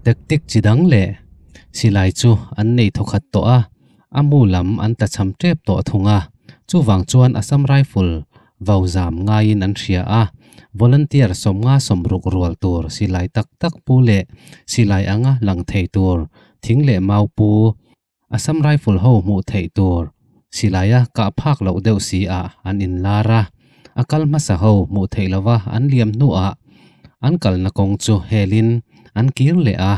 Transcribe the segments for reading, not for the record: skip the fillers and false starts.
Tactic chi dang leh silai chu an nei thawkhat tawh a, a mu lam an tlachham tep tawh thung a. Chuvang chuan Assam Rifle vau zam ngaiin an hria a, volunteer 50 rual tur silai tak tak pu leh silai anga lang thei tur thing leh mau pu Assam Rifle ho hmuh theih tur silaia kah phak loh deuh si ah an inlar a, a kal hmasa ho hmuh theih lova an liam hnuah an kalna kawng chu helin an kir leh a,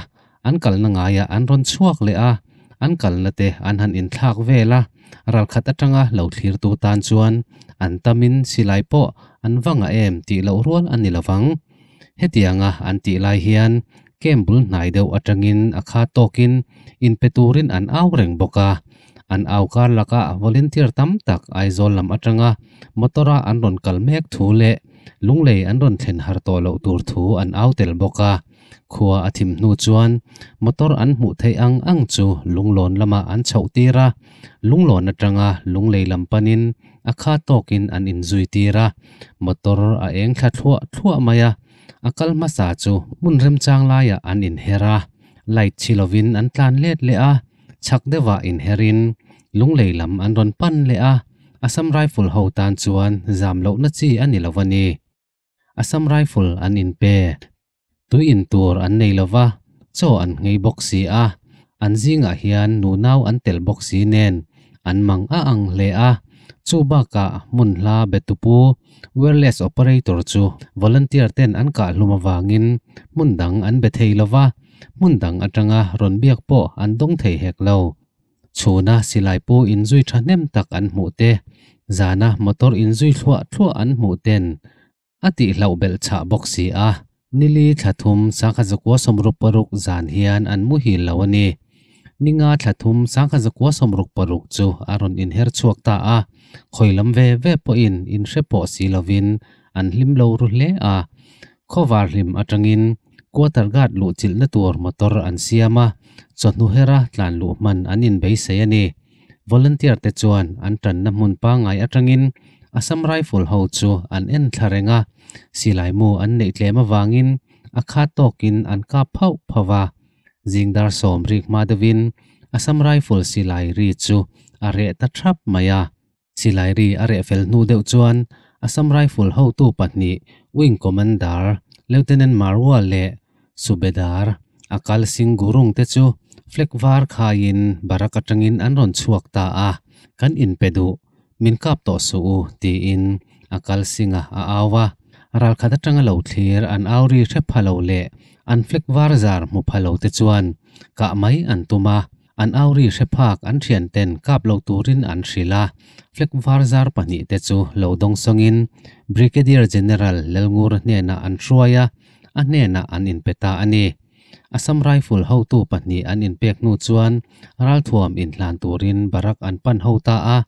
an kalna ngaiah an rawn chhuak leh a, an kalna te an han inthlak vel a, ralkhat atanga lo thlirtu tan chuan an tamin silai pawh an va ngah em tih loh rual a ni lovang. Hetianga an tih lai hian camp bul hnai deuh atangin a kha tawkin inpe turin an au reng bawk a. An au kar lakah volunteer tam tak Aizawl lam atanga motor-a an rawn kal mek thu leh Lunglei an rawn thlen har tawh loh tur thu an au tel bawk a. Khua a thim hnu chuan motor an hmuh theih ang ang chu Lunglawn lamah an chhoh tir a, Lunglawn atanga Lunglei lam panin a kha tawkin an inzui tir a, motor a eng thla thluah thluah mai a, a kal hmasa chu hmun remchang laiah an inher a, light chhi lovin an tlan let leh a, chhak deuhah inherin Lunglei lam an rawn pan leh a, Assam Rifle ho tan chuan zam lohna chi a ni lo a ni. Assam Rifle an inpe. Tui in tur an nei lo va, chaw an nghei bawk si a, an zingah hian nunau an tel bawk si nen an mang a ang hle a. Chu bakah hmun hla betupu wireless operator chu volunteer ten an kah hlum avangin hmun dang an be thei lo va, hmun dang atanga rawn biak pawh an dawng thei hek lo. Chhuna silai pu inzui thahnem tak an hmuh te, zana motor inzui thluah thluah an hmuh ten a tihhlauh belh chhah bawk si a. Nili thla thum 1966 zan hian an muhil lo a ni. Ninga thla thum 1966 chu a rawn inher chhuak ta a, khawi lam ve ve pawhin inhre pawh si lovin an hlim lo ru hle a. Khawvar hlim atangin quarter guard luh chilhna tur motor an siam a, chawhnu hera tlan luh hman an inbeisei a ni. Volunteer te chuan an tanna hmun pangngai atangin Assam Rifle ho chu an en thla reng a, silai mu an neih tlem avangin a khat tawkin an kap phauh phauh a. Zing dar 10 rik hma deuhin Assam Rifle silai ri chu a reh ta thap mai a. Silai ri a reh fel hnu deuh chuan Assam Rifle hotu pahnih Wing Commander Lieutenant Marwa leh Subedar Akal Singh Gurung te chu flag var khaiin barak atangin an rawn chhuak ta a, Kan inpe duh, min kap tawh suh u tiin Akal Singh-a a au a. Ralkhat atanga lo thlir an au ri hre pha lo leh an flag var zar hmu pha lo te chuan kah mai an tum a. An au ri hre phak an thian ten kap lo turin an hrilh a, flag var zar pahnih te chu lo dawng sawngin Brigadier General Lalngur hnenah an hruai a, a hnenah an inpe ta a ni. Assam Rifle hotu pahnih an inpek hnu chuan ralthuam inhlan turin barak an pan ho ta a,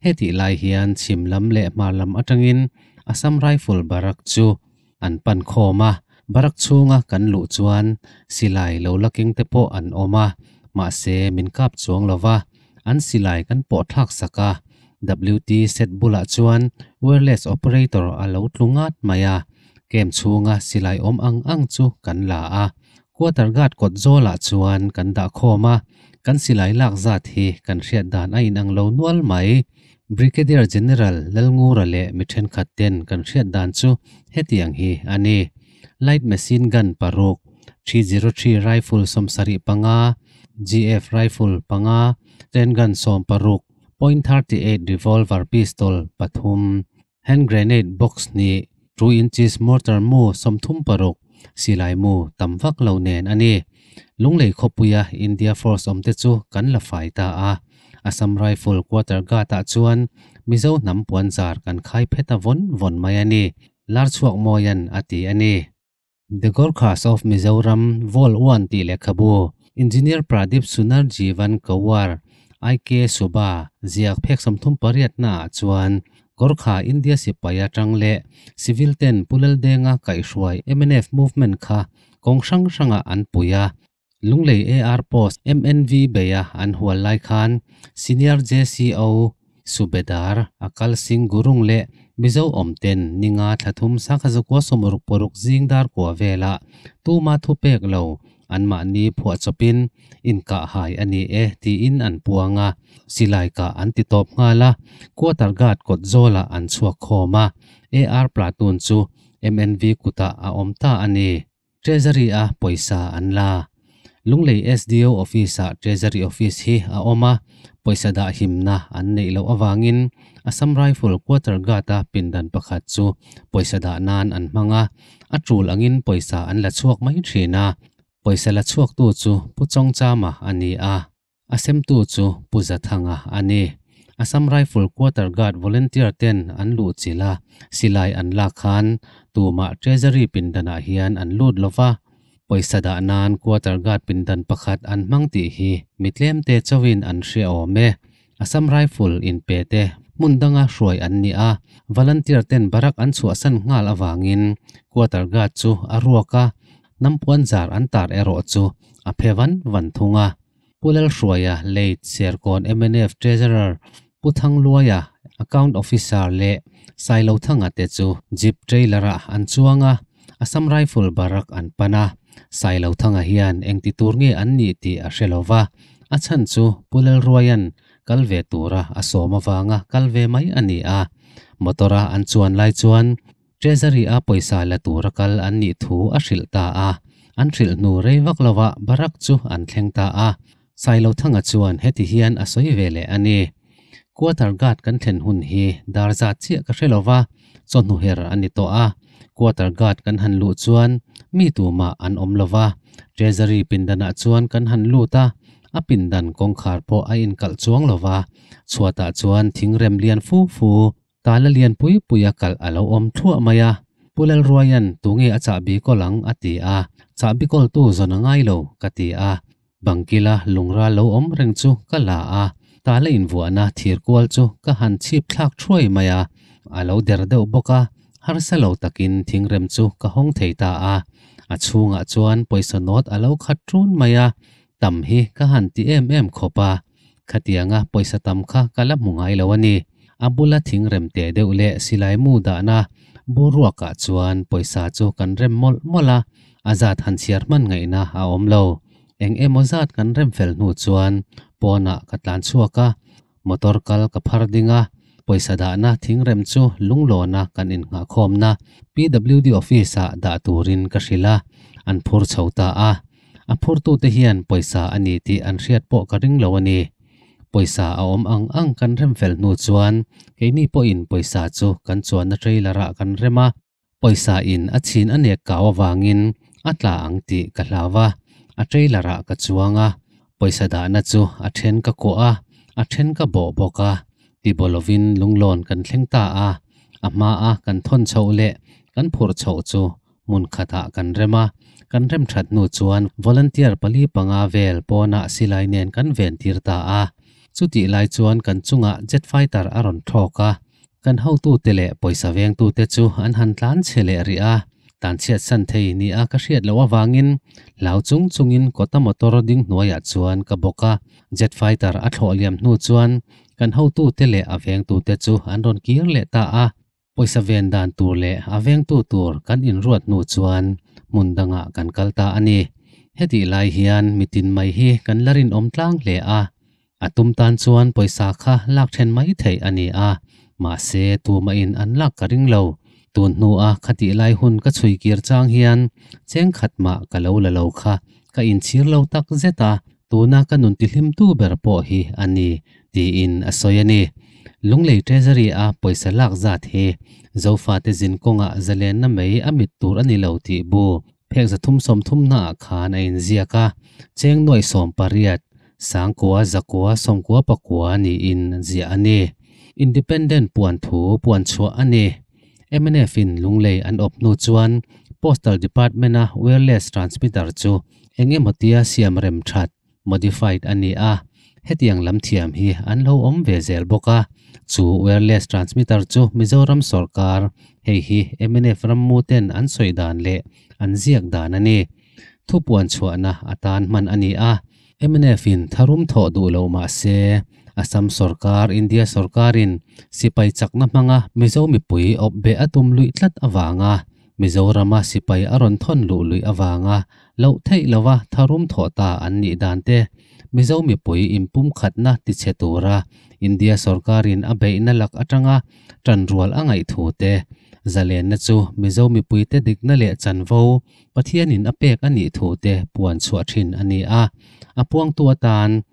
hetih lai hian chhim lam leh hmar lam atangin Assam Rifle barak chu an pan khawm a, barak chhunga kan luh chuan silai lo la keng te pawh an awm a, mahse min kap chuang lo va, an silai kan pawh thlak sak a, WT set bulah chuan wireless operator a lo tlu ngat mai a, camp chhunga silai awm ang ang chu kan la a, quarter guard kawt zawlah chuan kan dah khawm a, kan silai lak zat hi kan hriat dan a inang lo nual mai. Brigadier General Lalngura leh mi thenkhat ten kan hriat dan chu hetiang hi a ni. Light machine gun paruk, 303 rifle 75, GF rifle panga, ten gun 16, .38 revolver pistol pathum, hand grenade box ni, 2 inches mortar mu 36, silai mu tam vak lo nen a ni. Lunglei khawpuia India Force awm te chu kan la fai ta a, Assam Rifle quarter guard ah chuan Mizo hnam puan zar kan khai phet a vawn vawn mai a ni, Larchhuak Mawian a ti a ni. The Gorkhas of Mizoram Vol 1 tih lehkhabu Engineer Pradeep Sunar Jeevan Kawar IK Subba ziak phek 38 naah chuan Gorkha India sipai atang leh civil ten Pu Laldenga kaihhruai mnf movement kha kawng hrang hrangah an pui a, Lunglei AR Post MNV beia an hual lai khan Senior JCO Subedar Akal Singh Gurung leh Mizo awm ten ninga thla thum 1966 zing dar kua velah tuma thu pek lo Anmahni phuahchawpin inkahhai a ni e tiin an puang a, silai kah an ti tawp nghal a, quarter guard kawt zawlah an chhuak khawm a, AR platoon chu MNV kutah a awm ta a ni. Treasury a pawisa an la. Lunglei SDO office-ah Treasury office hi a awm a, pawisa dah himna an neih loh avangin Assam Rifle quarter guard-a pindan pakhat chu pawisa dah nan an hmang a, a tul angin pawisa an la chhuak mai thin a. Pawisa la chhuaktu chu Pu Chawngchama a ni a, a semtu chu Pu Zathanga a ni. Assam Rifle Quarter Guard volunteer ten an luh chilh a, silai an lak khan tumah Treasury pindanah hian an lut lo va, pawisa dah nan Quarter Guard pindan pakhat an hmang tih hi mi tlemte chauhin an hre awm e. Assam Rifle inpe te hmun danga hruai an ni a, volunteer ten barak an chhuahsan nghal avangin Quarter Guard chu a ruak a, Hnampuan zar an tar erawh chu a phe van van thung a. Pu Lalhruaia, late Serkawn mnf Treasurer Pu Thangluaia, Account Officer leh Sailothanga te chu Jeep trailer-ah an chuang a, Assam Rifle barrack an pan a. Sailothanga hian engti tur nge an nih tih a hre lo va, a chhan chu Pu Lalruaia'n kal ve tura a sawm avanga kal ve mai a ni a. Motor-a an chuan lai chuan Treasury a pawisa la tura kal an nih thu a hrilh ta a, an hrilh hnu rei vak lovah Barak chu an thleng ta a. Sailothanga chuan heti hian a sawi ve leh a ni. Quarter guard kan thlen hun hi dar zat chiah ka hre lova, chawhnu her a ni tawh a. Quarter guard kan han luh chuan mi tumah an awm lova, Treasury pindanah chuan kan han lut a, a pindan kawngkhar pawh a inkalh chuang lova, chhuatah chuan thingrem lian fu fu Tala lian pui pui a kalh a lo awm thluah mai a, Pu Lalruaia'n tunge a chahbi kawl ang a ti a, chahbi kawltu zawn a ngai lo ka ti a, bangkila lungral lo awm reng chu ka la a, tala invuahna thir kual chu ka han chhip thlak thuai mai a, a lo der deuh bawk a, harsa lo takin thingrem chu ka hawng thei ta a, a chhungah chuan pawisa nawt a lo khat ṭun mai a, tam hi ka han ti em em khawp a. Khatianga pawisa tam kha ka la hmu ngai lo a ni. A bula thing rem teh deuh leh silai mu dahna boruakah chuan pawisa chu kan rem mawlh mawlh a, a zat han chhiar hman ngaihna a awm lo. Eng emaw zat kan rem fel hnu chuan pawnah ka tlan chhuak a, motor kal ka phar ding a, pawisa dahna thing rem chu lunglawna kan innghahkhawmna PWD office-ah dah turin ka hrilh a, an phur chho ta a. A phurtute hian pawisa a ni tih an hriat pawh ka ring lo a ni. Pawisa a awm ang ang kan rem fel hnu chuan keini pawhin pawisa chu kan chuanna trailer-ah kan rem a, pawisa in a chhin a nek kau avangin a tla ang tih ka hlau a, a trailer-ah ka chuang a, pawisa dahna chu a then ka kuah a, a then ka bawh bawk a, tibaw lovin lunglawn kan thleng ta a, a hmaa kan thawn chhoh leh kan phurh chhoh chu Hmun khatah kan rem a, kan rem that hnu chuan volunteer pali panga vel pawnah silai nen kan ven tir ta a. Chutih lai chuan kan chungah jet fighter a rawn thlawk a, kan hotute leh pawisa vengtute chu an han tlan chhe leh rih a, tlanchhiat san thei nia ka hriat loh avangin hlau chung chungin kawta motor ding hnuaiah chuan ka bawk a. Jet fighter a thlawh liam hnu chuan kan hotute leh a vengtute chu an rawn kir leh ta a. Pawisa ven dan tur leh a vengtu tur kan inruat hnu chuan hmun dangah kan kal ta a ni. Hetih lai hian mitin mai hi kan la rinawm tlang hle a, a tum tan chuan pawisa kha lak then mai theih a ni a, mahse tumahin an lak ka ring lo. Tun hnua khatih lai hun ka chhui kir chang hian cheng khat mah ka lo la lo kha ka inchhir lo tak zet a, Tuna ka nun tihlimtu ber pawh hi a ni, tiin a sawi a ni. Lunglei Treasury a pawisa lak zat hi Zofate zin kawngah zalenna mai a mit tur a ni lo tih bu phek 330 naah khan a inziak a, cheng nuaih 18, sangkua zakua sawmkua pakua niin ziah a ni. Independent puan thu puan chhuah a ni. Mnf in Lunglei an awp hnu chuan Postal Department-a wireless transmitter chu Eng emaw tia siam rem that, modified, a ni a, hetiang lam thiam hi an lo awm ve zel bawk a. Chu wireless transmitter chu Mizoram sawrkar, hei hi mnf rammu ten an sawi dan leh an ziak dan a ni. Thupuan chhuahna atan hman a ni a. Mnf in tharum thawh duh lo mah se, Assam sawrkar, India sawrkarin sipai chakna hmanga Mizo mipui awp beh a tum luih tlat avanga. Mizorama sipai a rawn thawn luh luih avanga loh theih lova tharum thawh ta an nih dan te, Mizo mipui inpumkhatna tichhe tura India sorkarin a beihna lak atanga tanrual a ngaih thu te, zalenna chu Mizo mipuite dikna leh chanvo Pathianin a pek a nih thu te puan chhuah thin a ni a. A puangtu atan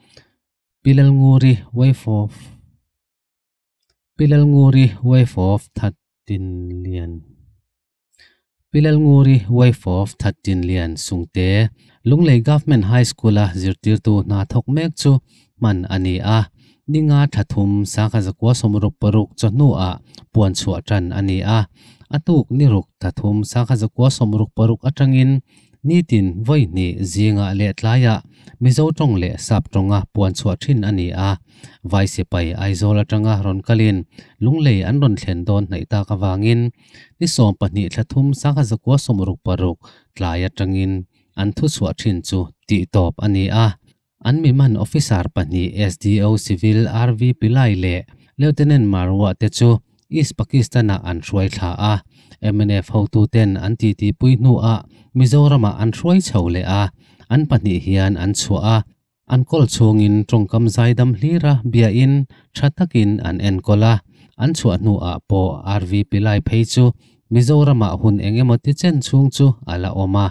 Pi Lalnguri wife of Pi Lalnguri wife of Thattinlian Pi Lalnguri wife of Thattinlian Sungte Lunglei Government High School-a zirtirtu hna thawk mek chu hman a ni a. Ninga tha thum sangha zakua sawmruk paruk chawhnuah puan chhuah tan a ni a. A tuk ni ruk tha thum sangha zakua sawmruk paruk atangin Nitin vawi hnih zingah leh tlaiah Mizo tawng leh Sap tawnga puan chhuah thin a ni a. Vai sipai Aizawl atanga rawn kalin Lunglei an rawn thlen dawn hnaih tak avangin ni 12 thla thum sangha zakua 66 tlai atangin an thuchhuah thin chu tih tawp a ni a. An miman officer pahnih SDO Civil RV Pillai leh Lieutenant Marwah te chu East Pakistan-ah an hruai thla a, mnf hotuten an titipui hnuah Mizoramah an hruai chho leh a, an pahnih hian an chhuah a, an kawl chhungin tawngkam zaidam hlira biain tha takin an enkawl a, an chhuah hnuah pawh RV Pillai phei chu Mizoramah hun eng emaw ti chen chhung chu a la awm a,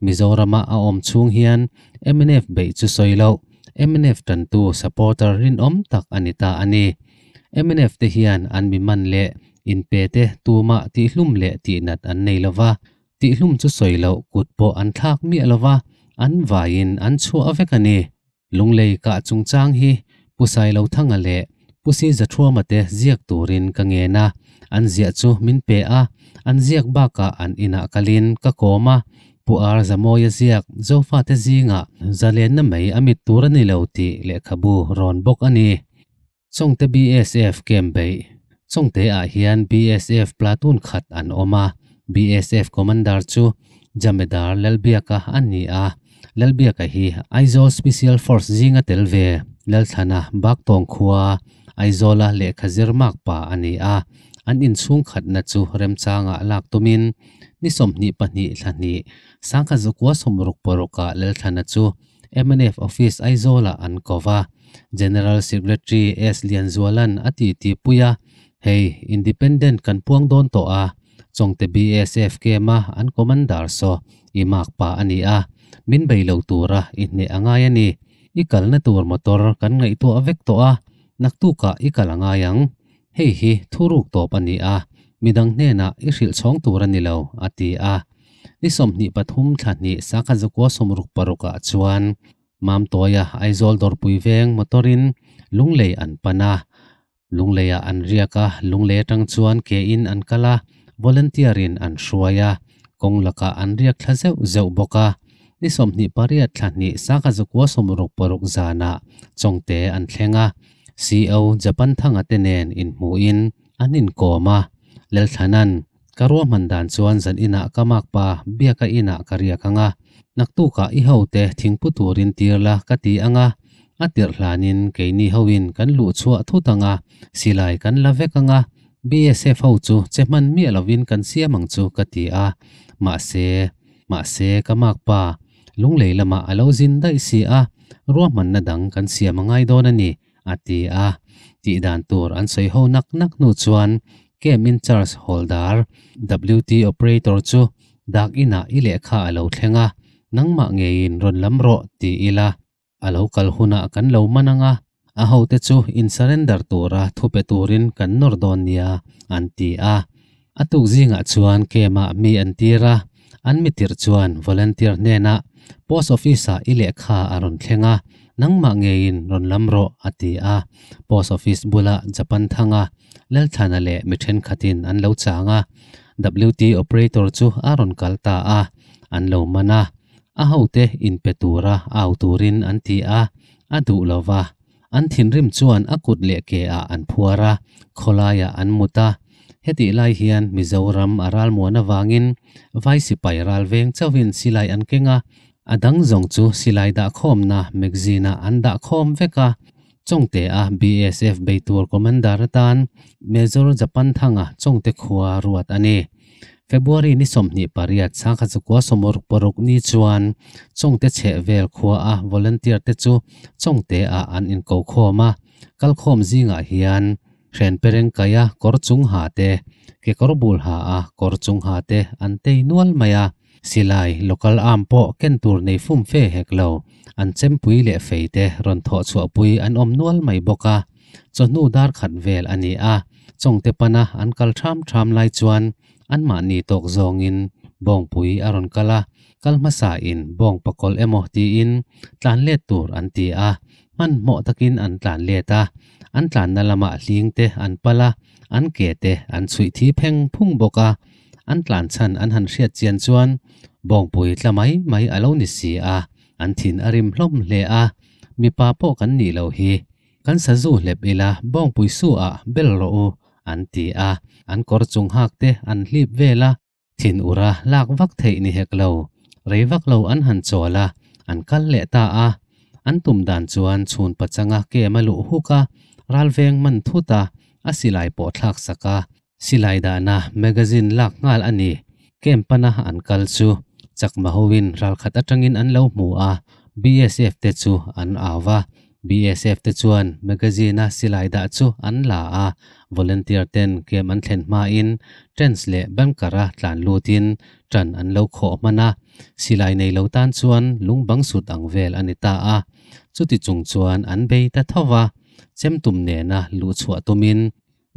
Mizorama a awm chhung hian mnf beih chu sawi loh, mnf tantu supporter rinawm tak a ni ta a ni. Mnf te hian an mi man leh inpe te tumah tihhlum leh tihnat an nei lo va, tihhlum chu sawi loh kut pawh an thlak miah lo va, an vaiin an chhuah vek a ni. Lunglei kah chungchang hi Pu Sailothanga leh Pu Sizathuama te ziak turin ka ngen a, an ziah chu min pe a, an ziak bakah an inah kalin ka kawm a, Pu Ar Zamawia ziak Zofate zingah zalenna mai a mit tur a ni lo tih lehkhabu rawn bawk a ni. Chawngte BSF camp beih. Chawngte ah hian BSF platoon khat an awm a, BSF commander chu Jamedar Lalbiaka a ni a, Lalbiaka hi Aizawl Special Force zinga tel ve Lalthlana Baktawng khua Aizawla lehkha zir mak pa a ni a, an inchhung khatna chu remchangah lak tumin ni 22 thla hnih sangkhat zakua 66 ah Lalthlana chu mnf Office Aizawlah an ko va, General Secretary S Lianzuala'n a titi pui a, Hei, Independent kan puang dawn tawh a, Chawngte BSF Camp-a an Commander saw i mark pa a ni a, min bei lo tura i hneh a ngai a ni. I kalna tur motor kan ngaihtuah vek tawh a, naktukah i kal a ngai ang. Hei hi thuruk tawp a ni a, midang hnenah i hrilh chhawng tur a ni lo, a ti a. Ni 23 thla hnih sakha zakua 66 ah chuan Mamtawia Aizawl dawrpui veng motor-in Lunglei an pan a. Lungleiah an riak a, Lunglei atang chuan ke in an kal a, volunteer-in an hruai a, kawng lakah an riak thla zeuh zeuh bawk a. Ni 28 thla hnih sakha zakua 66 zanah Chawngte an thleng a. CO Japan Thanga te nen inhmuhin an inkawm a, Lalthlana'n, Ka ruahman dan chuan zan inah ka mak pa biaka inah ka riak ang a, naktukah i hote thingpu turin tir la ka ti ang a, a tirh hlanin keini hoin kan luh chhuah thut ang a, silai kan la vek ang a, BSF ho chu che hman miah lovin kan siam ang chu ka ti a, mahse, mahse ka mak pa Lunglei lamah a lo zin daih si a, ruahmanna dang kan siam a ngai dawn a ni, a ti a. Tih dan tur an sawi ho nak nak hnu chuan Camp in charge Hawldar, WT Operator chu dak inah i lehkha a lo thleng a, nangmah ngeiin rawn lam rawh ti ila, a lo kal hunah kan lo man ang a, a hote chu in surrender tura thu pe turin kan nawr dawn nia, an ti a. A tuk zingah chuan camp-ah mi an tir a, an mi tirh chuan volunteer hnenah Post Office-ah i lehkha a rawn thleng a, nangmah ngeiin rawn lam rawh, a ti a. Post Office bulah Japan thanga Lalthlana leh mi thenkhatin an lo chang a, WT operator chu a rawn kal ta a, an lo man a. A hote inpe tura au turin an ti a, a duh lo va. An thinrim chuan a kut leh ke ah an phuar a, khawlaiah an mut a. Hetih lai hian Mizoram a ralmuan avangin vai sipai ral veng chauhin silai an keng a, a dang zawng chu silai dahkhawmna magazine-ah an dahkhawm vek a. Chawngte-a BSF bei tur Commander atan Major Japanthanga Chawngte khua ruat a ni. February ni 28 1946 ni chuan Chawngte chhehvel khuaa volunteer te chu Chawngte-ah an inkokhawm a, kalkhawm zingah hian hren pereng kaia kawr chung ha te, kekawr bul ha a kawr chung ha te an tei nual mai a. Silai, local arm pawh ken tur nei fum fe hek lo, an chempui leh fei te rawn thawh chhuahpui an awm nual mai bawk a. Chawhnu dar khat vel a ni a, Chawngte pana an kal ṭham ṭham lai chuan anmahni tawk zawngin Bawngpui a rawn kal a, kal hmasain Bawng pakawlh emaw tiin tlan let tur an ti a, hmanhmawh takin an tlan let a, an tlanna lamah hling te an pal a, an ke te an chhuih thi pheng phung bawk a, an tlan chhan an han hriat chian chuan Bawngpui tla mai mai a lo ni si a, an thin a rim hlawm hle a, mipa pawh kan nih loh hi. Kan sazu hlep ila Bawngpui su ah bel rawh u, an ti a, an kawr chung hak te an hlip vel a, thin ura lak vak theih ni hek lo, rei vak lo an han chawl a, an kal leh ta a. An tum dan chuan chhun pachanga kem a luh huk a, ralveng man thut a, a silai pawh thlak sak a, Silai dahna magazine lak nghal a ni. Camp pana an kal chu Chakma hoin ralkhat atangin an lo hmu a, BSF te chu an au va. BSF te chuan magazine-a silai dah chu an la a, volunteer ten camp an thlen hmain tents leh bunker-a tlan lutin tan an lo khawh hman a. Silai nei lo tan chuan lung bang sut ang vel a ni ta a. Chuti chung chuan an bei ta tho va, chemtum nena luhchhuah tumin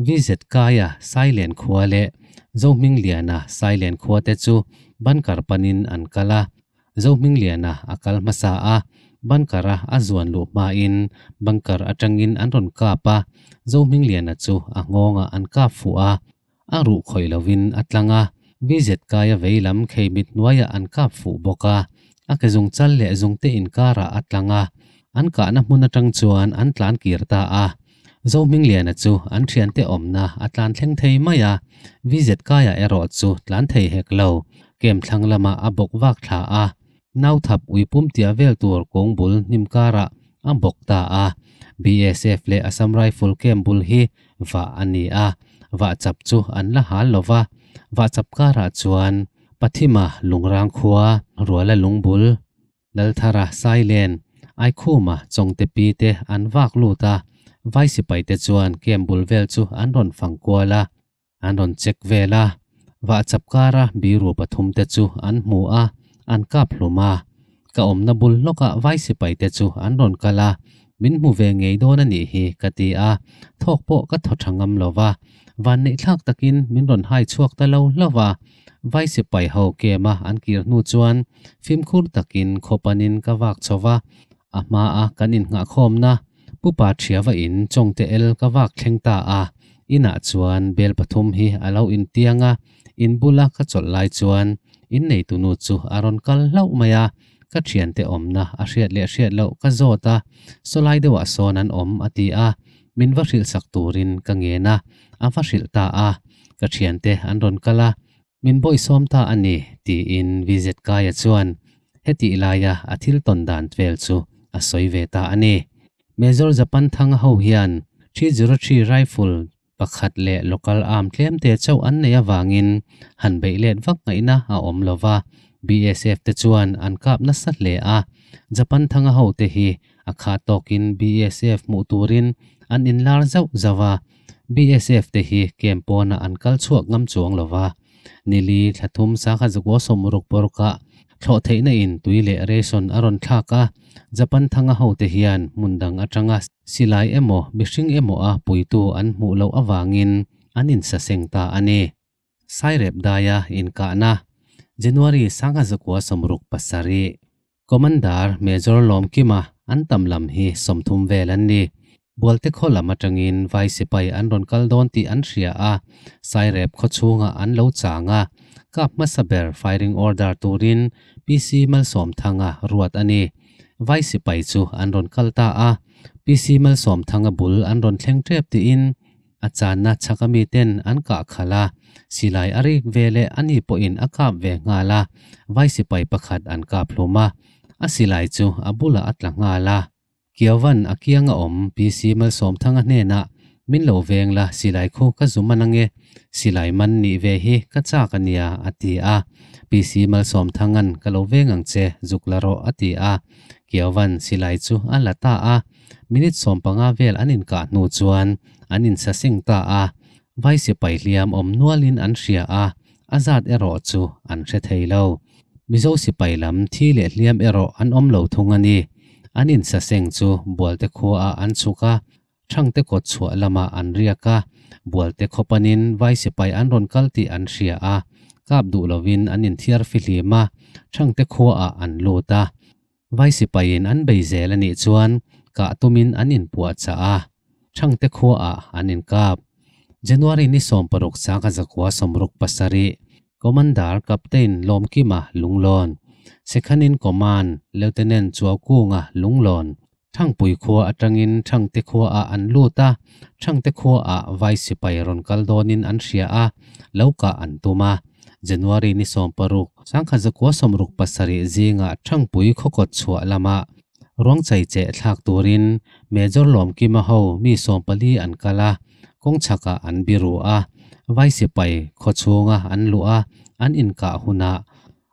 VZ Kaia Sailen khua leh Zohmingliana Sailen khua te chu Bankar panin an kal a, Zohmingliana a kal hmasa a, Bankara a zuan luh hmain Bankar atangin an rawn kap a, Zohmingliana chu a nghawngah an kap fuh a, a ruh khawih lovin a tlang a, VZ Kaia vei lam khei mit hnuaiah an kap fuh bawk a, a ke zungchal leh zungte inkarah a tlang a, an kahna hmun atang chuan an tlan kir ta a. Zohmingliana chu an thiante awmna a tlan thleng thei mai a, VZK-a erawh chu tlan thei hek lo. Kem thlang lamah a bawk vak thla a, nauthap uipum tia vel tur kawng bul hnim karah a bawk ta a. BSF leh Assam Rifle camp bul hi vah a ni a, vah chap chu an la hal lo va, vah chap karah chuan Pathima Lungrang khua Ruala Lungbul, Lalthara Sailen, Aikhuma Chawngte pi te an vak lut a, vai sipai te chuan camp bul vel chu an rawn fang kual a, an rawn check vel a, vahchap kara biru pathum te chu an hmu a, an kap hlum a. Ka awmna bul hlawkah vai sipai te chu an rawn kal a, min hmu ve ngei dawn a nih hi ka ti a, thawk pawh ka thaw tha ngam lo va, vanneihthlak takin min rawn hai chhuak ta lo hlauh a. Vai sipai ho kem a an kir hnu chuan fimkhur takin khaw panin ka vak chho va, a hmaa kan innghahkhawmna Pupa Thiava in Chawngte el ka vak thleng ta a, inah chuan bel pathum hi a lo intiang a, in bula ka chawlh lai chuan inneitunu chu a rawn kal hlauh mai a, ka thiante awmna a hriat leh hriat loh ka zawt a, sawlai deuhah sawn an awm a ti a, min va hrilhsak turin ka ngen a, a va hrilh ta a, ka thiante an rawn kal a, min bawihsawm ta a ni, tiin VZK-a chuan hetih laia a thil tawn dan vel chu a sawi ve ta a ni. Major Japan Thanga ho hian 303 rifle pakhat leh local arm tlemte chauh an neih avangin han beih let vak ngaihna a awm lo va, BSF te chuan an kap nasa hle a, Japan Thanga hote hi A kha tawkin BSF hmuh turin an inlar zauh zauh a, BSF te hi camp pawnah an kal chhuak ngam chuang lo va. Nili thla thum sangha zakua sawmruk parukah thlawh theihna in tui leh ration a rawn thlak a, Japan thanga hote hian hmun dang atanga silai emaw mihring emaw a puitu an hmuh loh avangin an insaseng ta a ni. Sairep daia inkahna, January 1967, Commander Major Lawmkima an tam lam hi 30 vel an ni. Bualte khaw lam atangin vai sipai an rawn kal dawn tih an hria a, Sairep khaw chhungah an lo chang a, kap hmasa ber firing order turin PC Malsawmthanga ruat a ni. Vai sipai chu an rawn kal ta a, PC Malsawmthanga bul an rawn thleng tep tiin A channa chhaka miten an kah khalh a, silai a rik ve leh ani pawhin a kap ve nghal a, vai sipai pakhat an kap hlum a, a silai chu a bulah a tla nghal a. Kiauvan a kianga awm PC Malsawmthanga hnenah, Min lo veng la, silai khu ka zu man ange, silai man nih ve hi ka chak a nia, a ti a. PC Malsawmthanga'n ka lo veng ang che, zuk la rawh, a ti a. Kiauvan silai chu a la ta a. Minute 15 vel an inkah hnu chuan an insaseng ta a. Vai sipai hliam awm nualin an hria a, a zat erawh chu an hre thei lo. Mizo sipai lam thi leh hliam erawh an awm lo thung a ni. An insaseng chu Bualte khuaah an chhuk a, Thangte kawt chhuah lamah an riak a, Bualte khaw panin vai sipai an rawn kal tih an hria a, kap duh lovin an inthiar fihlim a, Thangte khuaah an lut a. Vai sipaiin an bei zel a nih chuan kah tumin an inpuahchah a, Thangte khuaah an inkap. January ni 16 sangha 967, Commander Captain Lawmkima Lunglawn, Second in Command Lieutenant Chuaukunga Lunglawn, Thangpui khua atangin Thangte khuaah an lut a, Thangte khuaah vai sipai rawn kal dawnin an hria a, lo kah an tum a. January ni 16, 1967 zingah Thangpui khawkawt chhuah lamah ruangchai cheh thlak turin Major Lawmkima ho mi 14 an kal a, kawng chhakah an biru a, vai sipai khaw chhunga an luh a, an inkah hunah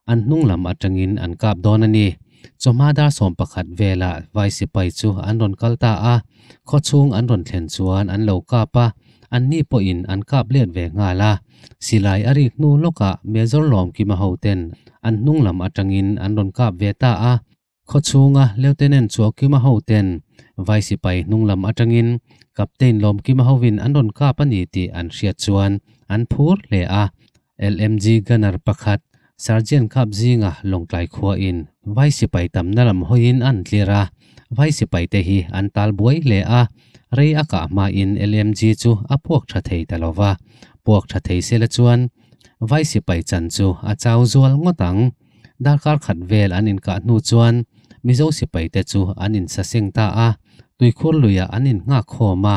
An hnung lam atangin an kap dawn a ni. Chawhma dar 11 velah vai sipai chu an rawn kal ta a, khaw chhung an rawn thlen chuan an lo kap a, anni pawhin an kap let ve nghal a. Silai a rik hnu lawkah Major Lawmkima hoten an hnung lam atangin an rawn kap ve ta a. Khaw chhunga Lieutenant Chuaukima hoten vai sipai hnung lam atangin Captain Lawmkima hovin an rawn kap a ni tih an hriat chuan an phur hle a. LMG gunner pakhat Sergeant kap zinga Lawngtlai khuain vai sipai tamna lam hawiin an tlir a. Vai sipaite hi an tal buai hle a, rei a kah hmain LMG chu a puak tha thei ta lo va. Puak tha thei sela chuan vai sipai chan chu a chau zual ngawt ang. Darkar khat vel an inkah hnu chuan Mizo sipaite chu an insaseng ta a, tuikhur luiah an innghak khawm a.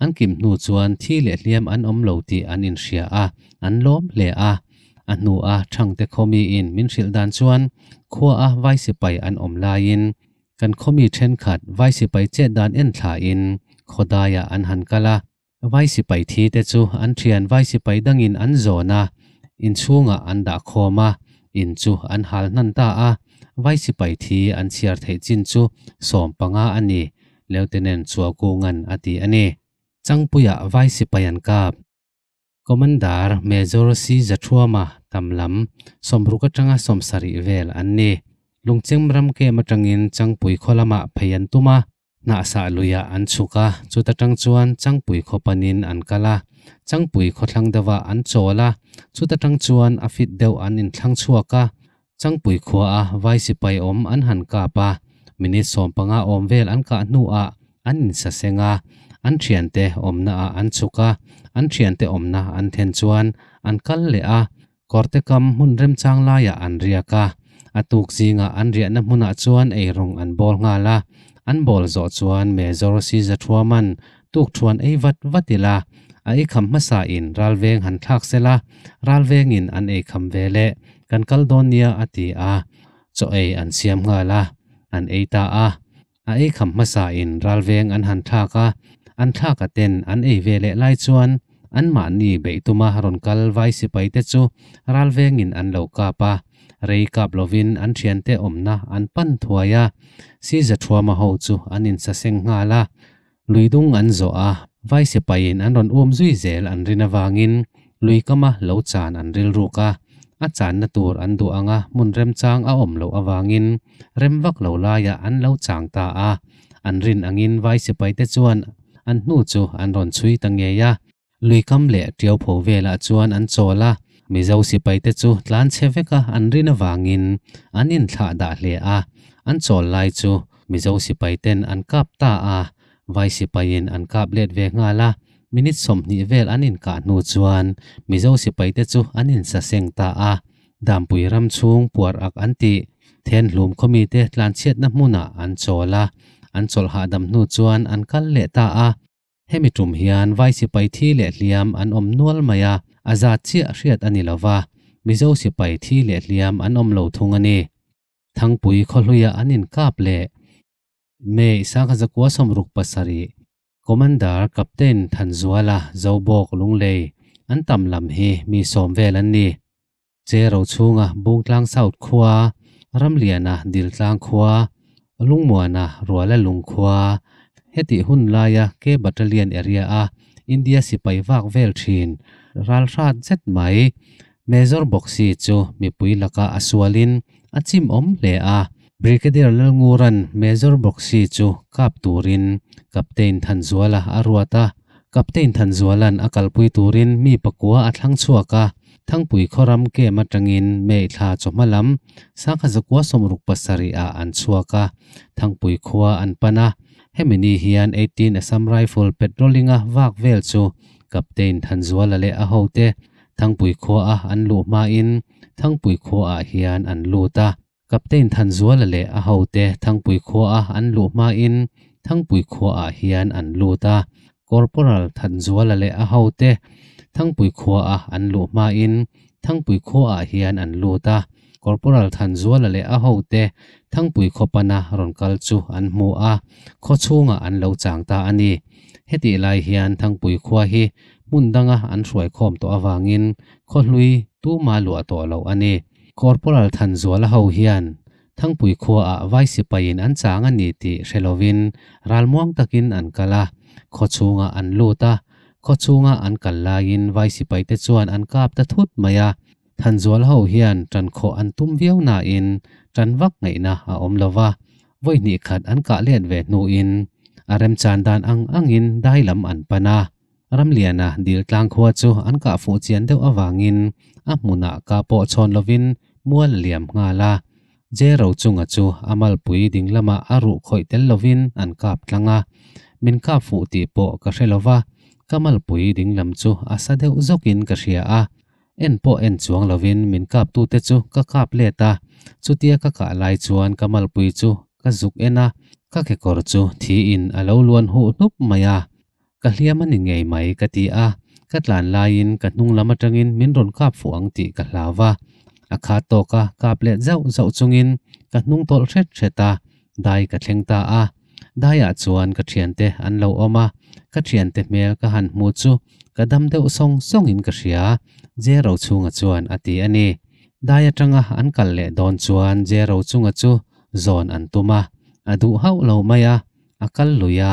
An kim hnu chuan thi leh hliam an awm lo tih an inhria a, an lawm hle a. A hnua Thangte khawmiin min hrilh dan chuan khuaa vai sipai an awm laiin kan khawmi thenkhat vai sipai chet dan en thlain khawdaiah an han kal a. Vai sipai thi te chu an thian vai sipai dangin an zawn a, inchhungah an dah khawm a, in chu an hal hnan ta a. Vai sipai thi an chhiar theih chin chu 15 a ni, Lieutenant Chuakunga'n a ti a ni. Changpuiah vai sipai an kap. Commander Major C Zathuama tam lam 60 atanga 70 vel an ni. Lungcheng ram kem atangin Changpui khaw lamah phei an tum a, hnahsah luiah an chhuk a, chuta tang chuan Changpui khaw panin an kal a, Changpui khawthlang deuhah an chawl a, chuta tang chuan a fit deuh an inthlang chhuak a, Changpui khuaa vai sipai awm an han kap a, minute 15 awm vel an kah hnuah an insaseng a, an thiante awmnaah an chhuk a, an thiante awmna an then chuan an kal leh a, kawrte kam hmun remchang laiah an riak a, a tuk zingah an riahna hmunah chuan eirawng an bawl nghal a, an bawl zawh chuan Major Sizathuaman tukthuan ei vat vat ila, a eikham hmasain ralveng han thlak sela, ralvengin an eikham ve leh kan kal dawn nia a ti a, chaw ei an siam nghal a, an ei ta a. A eikham hmasain ralveng an han thlak a, an thlak a ten an ei ve leh lai chuan anmahni beih tuma rawn kal vai sipaite chu ralvengin an lo kap a, rei kap lovin an thiante awmna an pan thuai a, Sizathuama ho chu an insaseng nghal a. Lui dung an zawh a, vai sipaiin an rawn um zui zel an rin avangin lui kama lo chan an rilruk a, a channa tur an duh anga hmun remchang a awm loh avangin rem vak lo laiah an lo chang ta a, an rin angin vai sipaite chuan an hnu chu an rawn chhui ta ngei a. Lui kam leh ṭiau pho velah chuan an chawl a, Mizo sipaite chu tlan chhe veka an rin avangin an inthlah dah hle a, an chawl lai chu Mizo sipaiten an kap ta a, vai sipaiin an kap let ve nghal a, minute 20 vel an inkah hnu chuan Mizo sipaite chu an insaseng ta a, Dampui ram chhung puar ak an tih Thenhlum khawmite tlanchhiatna hmunah an chawl a, an chawlh hahdam hnu chuan an kal leh ta a. Hemi tum hian vai sipai thi leh hliam an awm nual mai a, a zat chiah hriat a ni lo va, Mizo sipai thi leh hliam an awm lo thung a ni. Thangpui khawhluia an inkap leh. May 1967, Commander Captain Thanzuala, Zobawk, Lunglei, an tam lam hi mi sawm vel an ni. Che Rochhunga, Bungtlang South khua, Ramliana, Diltlang khua, Lungmuana, Ruala Lung khua, hetih hun laia K Battalion area a India sipai vak vel thin ralhrat zet mai Major Boxi chu mipui laka a sualin a chimawm hle a. Brigadier Lalnguran Major Boxi chu kap turin Captain Thanzuala a ruat a. Captain Thanzualan a kalpui turin mi pakua a thlang chhuak a. Thangpui khawram camp atangin May thla chawhma lam sangkhat zakua 67 ah an chhuak a, Thangpui khua an pan a. Hemi ni hian 18 Assam Rifle patrolling a vak vel chu Captain Thanzuala leh a hote Thangpui khua a an luh hmain Thangpui khua ah hian an lut a. Captain Thanzuala leh a hote Thangpui khua a an luh hmain Thangpui khua ah hian an lut a. Corporal Thanzuala leh a hote Thangpui khua a an luh hmain Thangpui khua ah hian an lut a. Corporal Thanzuala leh a hote Thangpui khaw pana rawn kal chu an hmu a, khaw chhungah an lo chang ta a ni. Hetih lai hian Thangpui khua hi hmun danga an hruai khawm tawh avangin khaw hlui tuma luah tawh loh a ni. Corporal Thanzuala ho hian Thangpui khuaah vai sipaiin an chang a ni tih hre lovin ralmuang takin an kal a, khaw chhungah an lut a, khaw chhunga an kal laiin vai sipaite chuan an kap ta thut mai a. Thanzual ho hian ṭan khawh an tum viau nain ṭan vak ngaihna a awm lo va, vawi hnih khat an kah let ve hnuin a remchan dan ang angin dai lam an pan a. Ramliana dil tlang khua chu an kah fuh chian deuh avangin a hmunah kah pawh chhawn lovin mual a liam nghal a. Je Rochunga chu a malpui ding lamah a ruh khawih tel lovin an kap tlang a, min kap fuh tih pawh ka hre lo va, ka malpui ding lam chu a sa deuh zawkin ka hria a. En pawh en chuang lovin min kaptute chu ka kap let a, chutia ka kah lai chuan ka malpui chu ka zuk en a, ka kekawr chu thiin a lo luan huh hnup mai a. Ka hliam a ni ngei mai ka ti a, ka tlan laiin ka hnung lam atangin min rawn kap fuh ang tih ka hlau va. A khat tawka kap let zauh zauh chungin ka hnung tawlh hret hret a, dai ka thleng ta a. Daiah chuan ka thiante an lo awm a, ka thiante hmel ka han hmu chu ka dam deuh sawng sawngin ka hria, Jero chhunga chuan a ti a ni. Dai atanga an kal leh dawn chuan Jero chunga chu zawn an tum a, a duh hauh lo mai a, a kal lui a,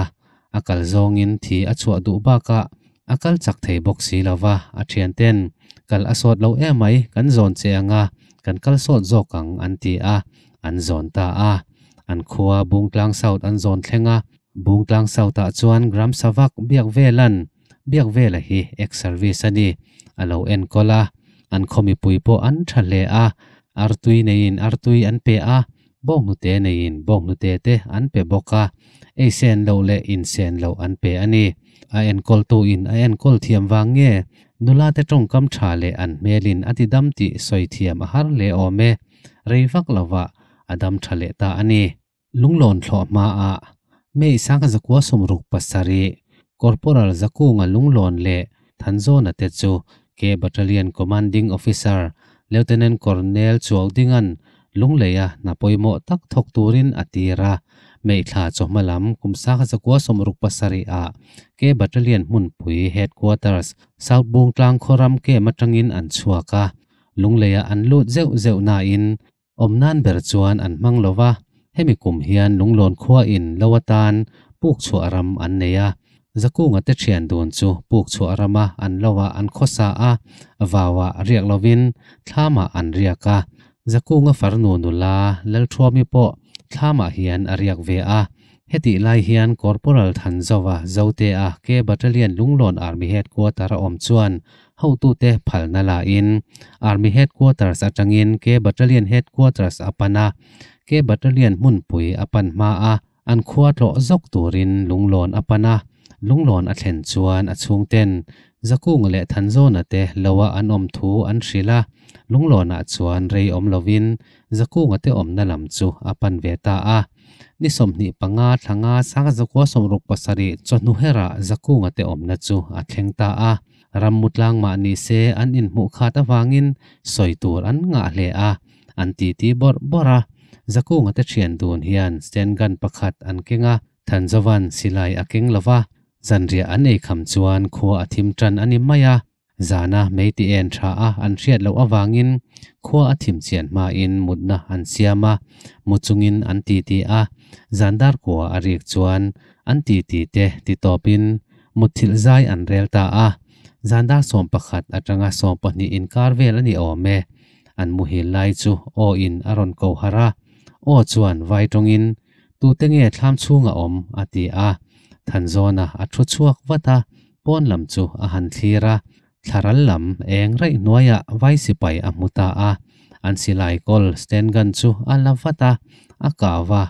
a kal zawngin thi a chhuah duh bakah a kal chak thei bawk si lo va, a thianten kal a sawt lo emai kan zawn che anga kan kal sawt zawk ang an ti a, an zawn ta a. An khua Bungtlang South an zawn thleng a, Bungtlang South-ah chuan Gram Savak biak velan biak vela hi ex-service a ni, a lo enkawl a, an khaw mipui pawh an tha hle a, artui neiin artui an pe a, bawnghnute neiin bawnghnute te an pe bawk a, ei sen loh leh in sen loh an pe a ni. A enkawltuin a enkawl thiam vang nge nula te tawngkam tha leh an hmelin a ti dam tih sawi thiam a har hle awm e, rei vak lovah a dam tha leh ta a ni. Lunglawn thlawh hmaah May 1967, Corporal Zakunga Lunglawn leh Thanzawna te chu K Battalion Commanding Officer Lieutenant Colonel Chuaudinga'n Lungleia hna pawimawh tak thawk turin a tir a. May thla chawhma lam kum 1967 ah K Battalion hmunpui Headquarters South Bungtlang khawram camp atangin an chhuak a. Lungleia an lut zeuh zeuh nain Awm nan ber chuan an hmang lo va, hemi kum hian Lunglawn khua in lo atan puk chhuah ram an nei a. Zakunga te thian dun chu puk chhuah rama an lo ah an khawsa a, vau ah riak lovin thlam ah an riak a. Zakunga farnu nula Lalthuami pawh thlam ah hian a riak ve a. Hetih lai hian Corporal Thanzova Zote-a K Battalion Lunglawn Army Headquarter a awm chuan Hotute phalna la in Army Headquarters atangin K Battalion Headquarters a pan a, K Battalion hmunpui a pan hma a, an khua tlawh zawk turin Lunglawn a pan a, Lunglawn a thlen chuan a chhungten Zakunga leh Thanzawna te loa an awm thu an hrilh a, Lunglawnah chuan rei awm lovin Zakunga te awmna lam chu a pan ve ta a. Ni 25 thla nga 1967 chawhnu herah Zakunga te awmna chu a thleng ta a. Rammu tlang mah ni se an inhmuh khat avangin sawi tur an ngah hle a, an titi bawrh bawrh a. Zakunga te thian dun hian sten gun pakhat an keng a, Thanzovan silai a keng lo va, zanriah an ei kham chuan khua a thim tan a ni mai a. Zana meiti en tha a an hriat loh avangin khua a thim chian hmain mutna an siam a, mu chungin an titi a, zan dar kua a rik chuan an titi te ti tawpin mutthilh zai an rel ta a. Zan dar 11 atanga 12 inkar vel a ni awm e. An muhil lai chu aw in a rawn ko harh a, aw chuan vai tawngin, Tute nge thlam chhunga awm? a ti a. Thanzawna a thu chhuak vat a, pawn lam chu a han thlir a. Thlaral lam eng raih hnuaiah vai sipai a hmu ta a, an silai kawl stand gun chu a la vat a, a kau a.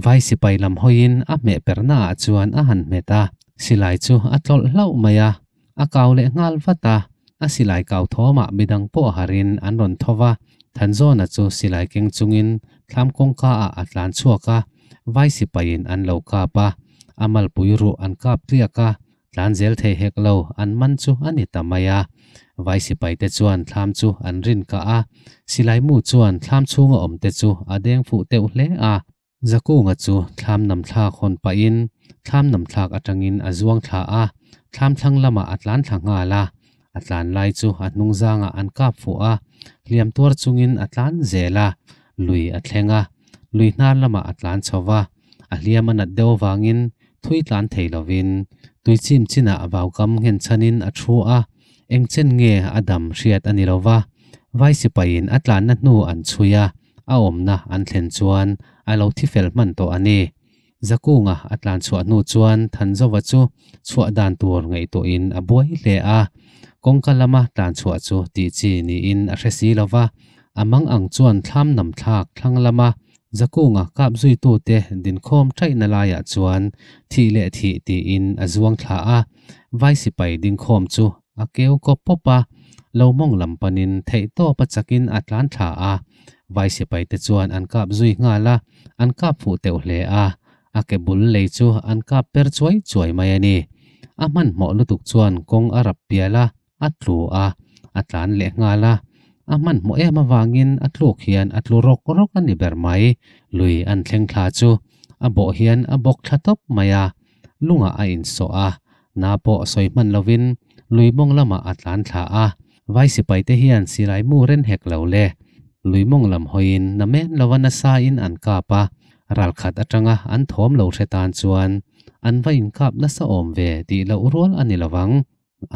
Vai sipai lam hawiin a hmeh perhnaah chuan a han hmet a, silai chu a tlawlh hlauh mai a, a kau leh nghal vat a. A silai kau thawmah midang pawh harin an rawn tho va, Thanzawna chu silai keng chungin thlam kawngkaah a tlan chhuak a, vai sipaiin an lo kap a, a malpui ruh an kap tliak a, Tlan zel thei hek lo, an man chu a ni ta mai a. Vai sipaite chuan thlam chu an rin kah a, silai mu chuan thlam chhunga awmte chu a deng fuh teuh hle a. Zakunga chu thlam nam thlak hawn pahin thlam nam thlak atangin a zuang thla a, thlam thlang lamah a tlan thla nghal a. A tlan lai chu a hnung zangah an kap fuh a, hliam tuar chungin a tlan zel a, lui a thleng a, lui hnar lamah a tlan chho va, a hliam a nat deuh avangin Thui tlan thei lovin tui chim chinah vaukam nghen chhanin a thu a, eng chen nge a dam hriat a ni lo va. Vai sipaiin a tlanna hnu an chhui a, a awmna an thlen chuan a lo thi fel hman tawh a ni. Zakunga a tlan chhuah hnu chuan Thanzova chu chhuah dan tur ngaihtuahin a buai hle a, kawngka lama tlan chhuah chu tih chi niin a hre si lo va, a mang ang chuan thlam nam thlak thlang lama Zakunga kap zuitute dinkhawm ṭaihna laiah chuan thih leh thih tiin a zuang thla a, vai sipai dingkhawm chu a keu kawp pawp a, lo mawng lam panin theihtawp a chakin a tlan thla a, vai sipaite chuan an kap zui nghal a, an kap fuh teuh hle a, a ke bul lei chu an kap per chuai chuai mai a ni. A hmanhmawh lutuk chuan kawng a rap pial a, A tlu a, a tlan leh nghal a. A hmanhmawh em avangin a tluk hian a tlu rawk rawk a ni ber mai. Lui an thleng thla chu a bawh hian a bawk thla tawp mai a. Lungah a insawh a, na pawh sawi hman lovin lui mawng lamah a tlan thla a. Vai sipaite hian silai mu ren hek lo le. Lui mawng lam hawiin na men lova nasain an kap a, ralkhat atanga an thawm lo hre tan chuan an va inkap nasa awm ve tih loh rual a ni lovang.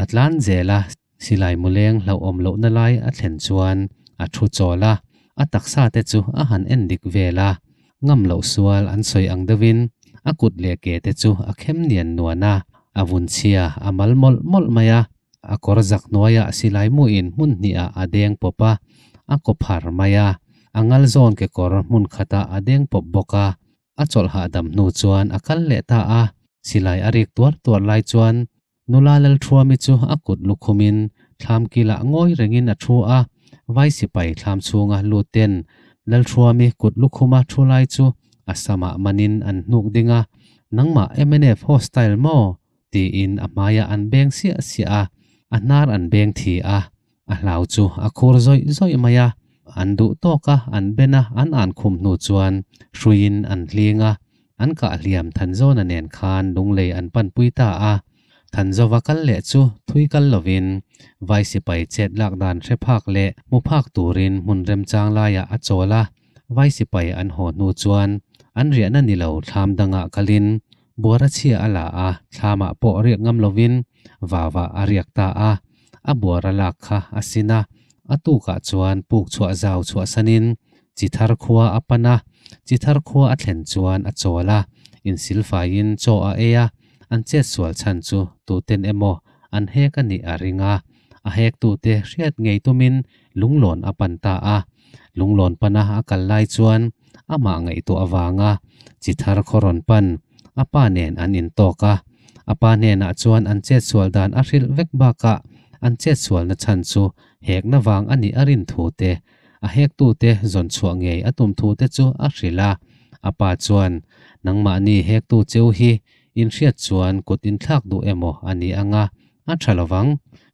A tlan zel a, silai muleng hlauhawm lohna lai a thlen chuan a thu chawl a, a taksa te chu a han en dik vel a, ngam loh sual an sawi ang deuhin a kut leh ke te chu a khem nian nuan a, a vun chhia a mal mawlh mawlh mai a, a kawr zak hnuaiah silai muin hmun hnihah a deng pawp a, a kaw phar mai a, a ngal zawn kekawr hmun khatah a deng pawp bawk a, a chawlh hahdam hnu chuan a kal leh ta a, silai a rik tuar tuar lai chuan Nula Lalthuami chu a kut lukhumin thlam kilah ngawi rengin a thu a, vai sipai thlam chhunga lut ten Lalthuami kut lukhuma thu lai chu a samah manin an hnuk ding a, Nangmah mnf hostile maw? tiin a hmaiah an beng siah siah a, a hnar an beng thi a, a hlau chu a khur zawih zawih mai a, an duh tawk a, an ben a, an an khum hnu chuan hruiin an hling a, An kah hliam Thanzawna nen khan lunglei an panpui ta a, Thanzova kal leh chu thui kal lovin vai sipai chet lak dan hre phak leh hmu phak turin hmun remchang laiah a chawl a, vai sipai an haw hnu chuan an riahna ni lo thlam dangah kalin buara chhia a la a, thlamah pawh riak ngam lovin vavah a riak ta a, a buara lak kha a sin a, a tukah chuan puk chhuah zau chhuahsanin Chithar khua a pan a, Chithar khua a thlen chuan a chawl a, insilfaiin chaw a ei a, an chetsual chhan chu tuten emaw an hek a nih a ring a, a hektute hriat ngei tumin lunglawn a pan ta a. Lunglawn pana a kal lai chuan amah ngaihtuah avanga Chithar khaw rawn pan a pa nen an intawk a, a pa hnenah chuan an chetsual dan a hrilh vek bakah an chetsualna chhan chu hekna vang a nih a rin thu te A hektute zawn chhuah ngei a tum thute chu a hrilh a. A pa chuan, Nangmahni hektu cheu hi inhriat chuan kut inthlak duh emaw a ni anga, a tha lovang.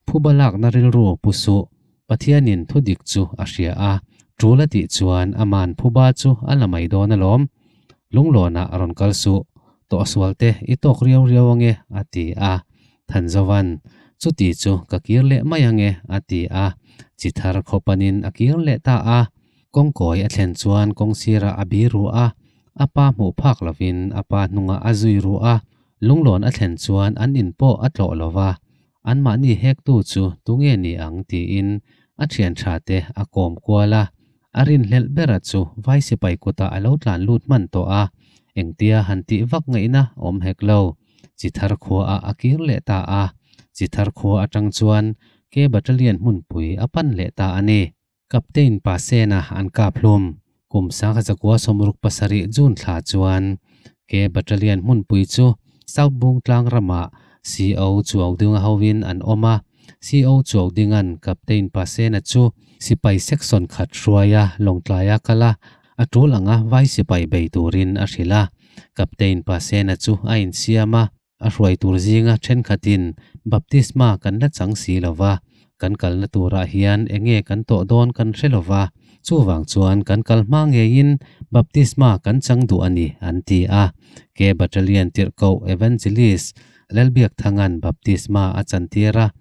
Phuba lakna rilru pu suh. Pathianin thu dik chu a hria a. Ṭul a tih chuan aman phuba chu a la mai dawn alawm. Lunglawnah rawn kal suh, tawhsual te i tawk riau riau ange a ti a. Thanzovan, Chuti chu ka kir leh mai ange a ti a. Chi thar khaw panin a kir leh ta a. Kawngkawi a thlen chuan kawngsirah a bi ru a, a pa hmuh phak lovin a pa hnungah a zui ru a. Lunglawn a thlen chuan an in pawh a tlawh lo va, anmahni hektu chu tunge ni ang tiin a thian tha te a kawm kual a. A rinhlelh bera chu vai sipai kutah a lo tlan lut hman tawh a, engtia han tih vak ngaihna awm hek lo. Chi thar khuaah a kir leh ta a, chi thar khua atang chuan K Battalion hmunpui a pan leh ta a ni. Captain Pasena an kap hlum. Kum 1967 June thla chuan K Battalion hmunpui chu South Bungtlang ramah CO Chuaudinga hovin an awm a. CO Chuaudinga'n Captain Pasena chu sipai section khat hruaia Lawngtlaia kal a, a tul anga vai sipai bei turin a hrilh a. Captain Pasena chu a insiam a. A hruai tur zinga thenkhatin baptisma kan la chang si lo va, kan kalna turah hian enge kan tawh dawn kan hre lo va, chuvang chuan kan kal hma ngeiin baptisma kan chang duh a ni, an ti a. K Battalion tirhkoh Evangelist Lalbiakthanga'n baptisma a chantir a,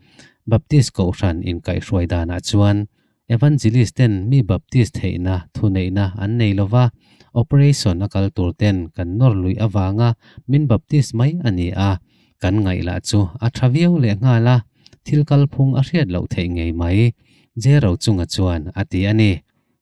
Baptist Kohhran inkaihhruai danah chuan Evangelist ten mi Baptist theihna, thuneihna an nei lo va, operation a kal tur ten kan nawr luih avanga min Baptist mai a ni a, kan ngaih lah chu a tha viau leh nghal a, thil kalphung a hriat loh theih ngei mai, Jero chunga chuan a ti a ni.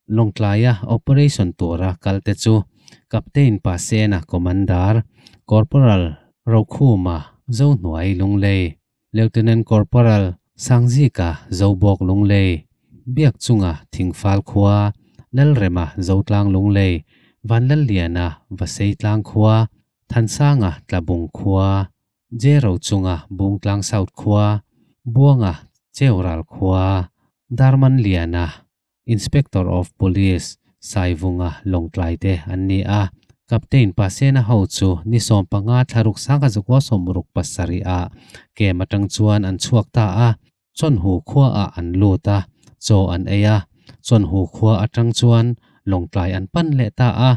Lawngtlaia operation tura kal te chu Captain Pasena Commander, Corporal Rokhuma Zohnuai Lunglei, Lieutenant Corporal Sangzika Zobawk Lunglei, Biakchunga Thingfal khua, Lalrema Zotlang Lunglei, Vanlalliana Vaseitlang khua, Thansanga Tlabung khua, Jero chunga Bungtlang South khua, Buanga Cheural khua, Darmanliana Inspector of Police Saivunga Lawngtlai te an ni a. Captain Pasena ho chu ni 15 thlaruk 1967 ah kem atang chuan an chhuak ta a, Chawnhu khua ah an lut a, chaw an ei a, Chawnhu khua atang chuan Lawngtlai an pan leh ta a,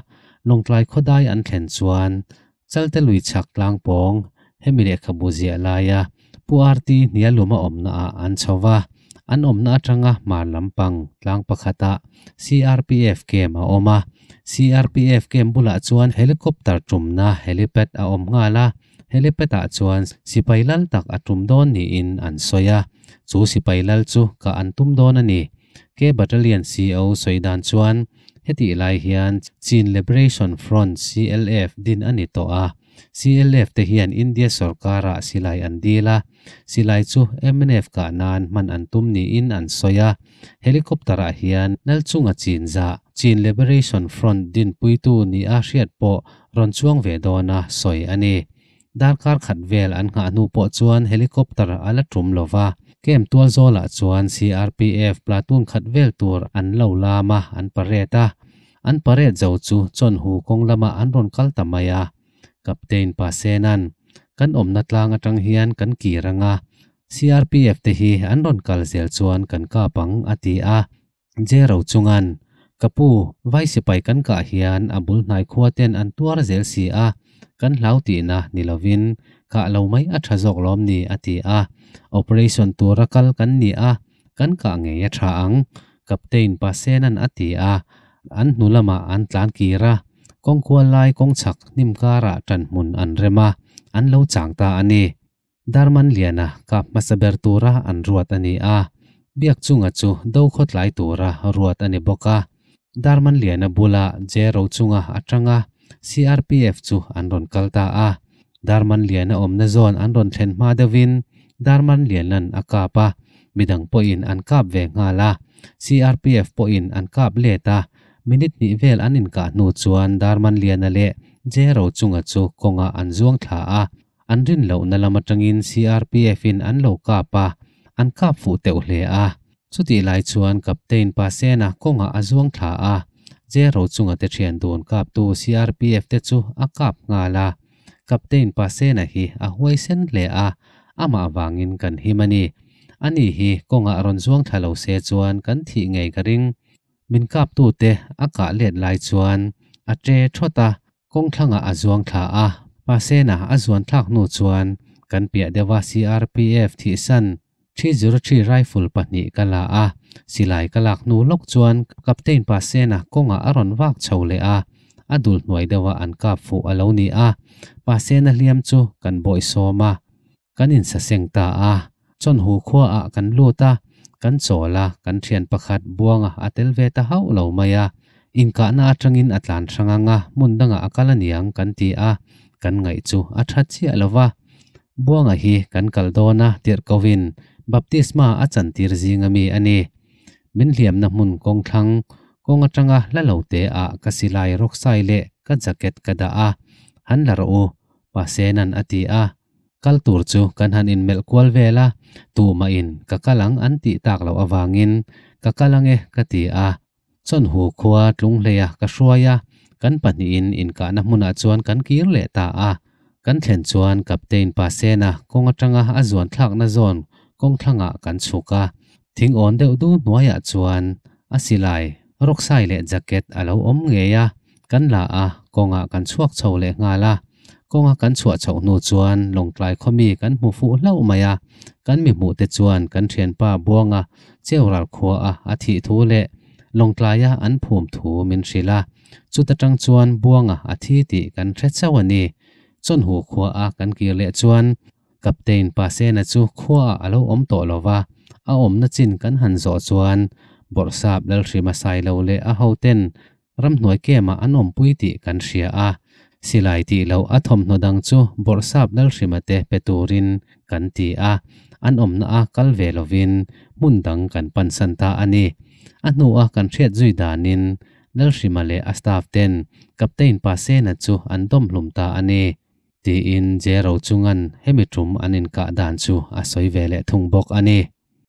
Lawngtlai khawdai an thlen chuan Chalte lui chhak tlang pawng hemi lehkhabu ziah laia Pu RT Hnialuma awmna ah an chho va, an awmna atanga hmar lampang tlang pakhatah CRPF camp a awm a, CRPF camp bulah chuan helicopter tumna helipad a awm nghal a, helipad ah chuan sipai lal tak a tum dawn niin an sawi a, chu sipai lal chu kah an tum dawn a ni. K Battalion CO sawi dan chuan hetih lai hian Chin Liberation Front, CLF, din a ni tawh a. CLF te hian India sorkarah silai an dil a, silai chu mnf kah nan hman an tum niin an sawi a. Helicopter-ah hian Lalchunga Chinzah, Chin Liberation Front dinpuitu nia hriat pawh rawn chuang ve dawna sawi a ni. Darkar khat vel an nghah hnu pawh chuan helicopter a la tum lo va, camp tual zawlah chuan CRPF platoon khat vel tur an lo lam a, an parade a. An parade zo chu Chawnhu kawng lamah an rawn kal ta mai a. Captain Pasena'n, Kan awmna tlang atang hian kan kir ang a, CRPF te hi an rawn kal zel chuan kan kap ang, a ti a. Jero chungan, Ka pu, vai sipai kan kah hian a bul hnai khua ten an tuar zel si a, kan hlau tihna ni lovin kah lo mai a tha zawk lawm ni, a ti a. Operation tura kal kan ni a, kan kah ngei a tha ang, Captain Pasena'n a ti a. An hnu lamah an tlan kir a, kawngkual lai kawngchhak hnim karah ṭanhmun an rem a, an lo chang ta a ni. Darmanliana kap hmasa ber tura an ruat a ni a, Biakchunga chu do khawtlai tura ruat a ni bawk a. Darmanliana bula Jero chunga atanga CRPF chu an rawn kal ta a. Darmanliana awmna zawn an rawn thlen hma deuhin Darmanliana'n a kap a, midang pawhin an kap ve nghal a, CRPF pawhin an kap let a. Minute hnih vel an inkah hnu chuan Darmanliana leh Jero chunga chu kawngah an zuang thla a. An rin lohna lam atangin CRPF-in an lo kap a, an kap fuh teuh hle a. Chutih lai chuan Captain Pasena kawngah a zuang thla a, Jero chunga te thian dun kaptu CRPF te chu a kap nghal a. Captain Pasena hi a huaisen hle a, amah vangin kan him a ni. Ani hi kawngah rawn zuang thla lo se chuan kan thih ngei ka ring. Min kaptute a kah let lai chuan a ṭe ṭhawt a, kawng thlangah a zuang thla a. Pasena a zuan thlak hnu chuan kan piah deuha CRPF thihsan 303 rifle pahnih ka la a. Silai ka lak hnu lawk chuan Captain Pasena kawngah a rawn vak chho leh a, a dul hnuai deuha an kap fuh a lo ni a. Pasena hliam chu kan bawihsawm a. Kan insaseng ta a, Chawnhu khuaah kan lut a, kan chawl a, kan thian pakhat Buanga a tel ve ta hauh lo mai a. Inkahna atangin a tlan hrang ang a, hmun dangah a kal aniang kan ti a, kan ngaih chu a tha chiah lo va. Buanga hi kan kal dawn a tirhkohin baptisma a chantir zing ami a ni. Min hliamna hmun kawngthlang kawng atanga hla lo te ah ka silai rawksai leh ka jacket ka dah a, han la rawh u, Pasena'n a ti a. Kal tur chu kan han inmelh kual vel a, tumahin ka kal ang an tih tak loh avangin ka kal ang e ka ti a. Chawnhu khua Tlunghleia ka hruai a, kan pahnihin inkahna hmunah chuan kan kir leh ta a. Kan thlen chuan Captain Pasena kawng atanga a zuan thlakna zawn kawng thlangah kan chhuk a, thing awn deuh du hnuaiah chuan a silai, rawksai leh jacket a lo awm ngei a, kan la a, kawngah kan chhuak chho leh nghal a. Kawnga kan chhuah chhoh hnu chuan Lawngtlai khawmi kan hmu fuh hlauh mai a, kan mi hmuh te chuan kan thianpa Buanga Cheural khua a a thih thu leh Lawngtlaia an phum thu min hrilh a, chuta tang chuan Buanga a thi tih kan hre chauh a ni. Chawnhu khua a kan kir leh chuan Captain Pasena chu khuaah a lo awm tawh lo va, a awmna chin kan han zawh chuan Bawrhsap Lalhrima Sailo leh a hoten Ramhnuai kemah an awmpui tih kan hria a, silai tih loh a thawmhnaw dang chu Bawrhsap Lalhrima te pe turin kan ti a, an awmna a kal ve lovin hmun dang kan pansan ta a ni. A hnua kan hriat zui danin Lalhrima leh a staff ten Captain Pasena chu an dawmhlum ta a ni, tiin Jero chungan hemi tum an inkah dan chu a sawi ve leh thung bawk a ni.